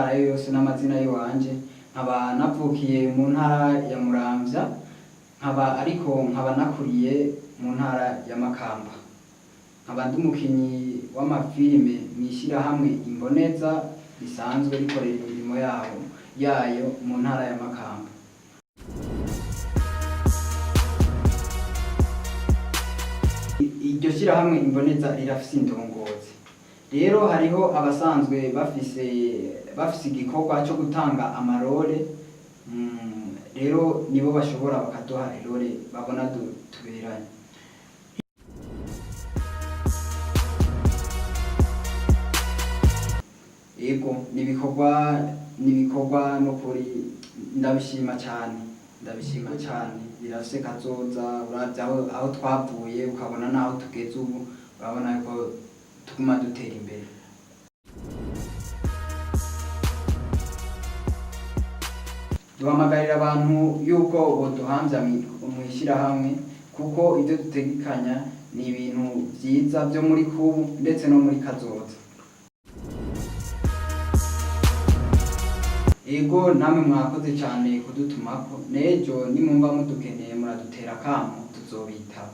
Ayo yose n'amazina y'iwanje. Nkaba navukiye mu ntara ya Muramvya, nkaba ariko nkaba nakuriye mu ntara ya Makamba. Nkaba ndi umukinyi w'amafilime mw'ishyirahamwe Imboneza risanzwe rikorera imirimo yaho yayo mu ntara ya Makamba. Iryo shyirahamwe Imboneza rirafise indongozi. Rero hariho abasanzwe bafise igikorwa cyo gutanga amarole. Rero nibo bashobora bakaduha irole babona tuberanye. Ego, nibikorwa n'ukuri ndabishima cyane, ndabishima cyane. Birafise kazoza. Uravye aho twavuye, ukabona n'aho tugeze ubu, urabona yuko tuguma dutera imbere. Duhamagarira abantu yuko boduhamvya mw'ishyirahamwe, kuko ibyo dutegekanya ni ibintu vyiza byo muri kubu ndetse no muri kazoza. Ego, namwe mwakoze cyane kudutumako. N'ejo nimwumva mudukeneye, muradutera akamo, tuzobitaba.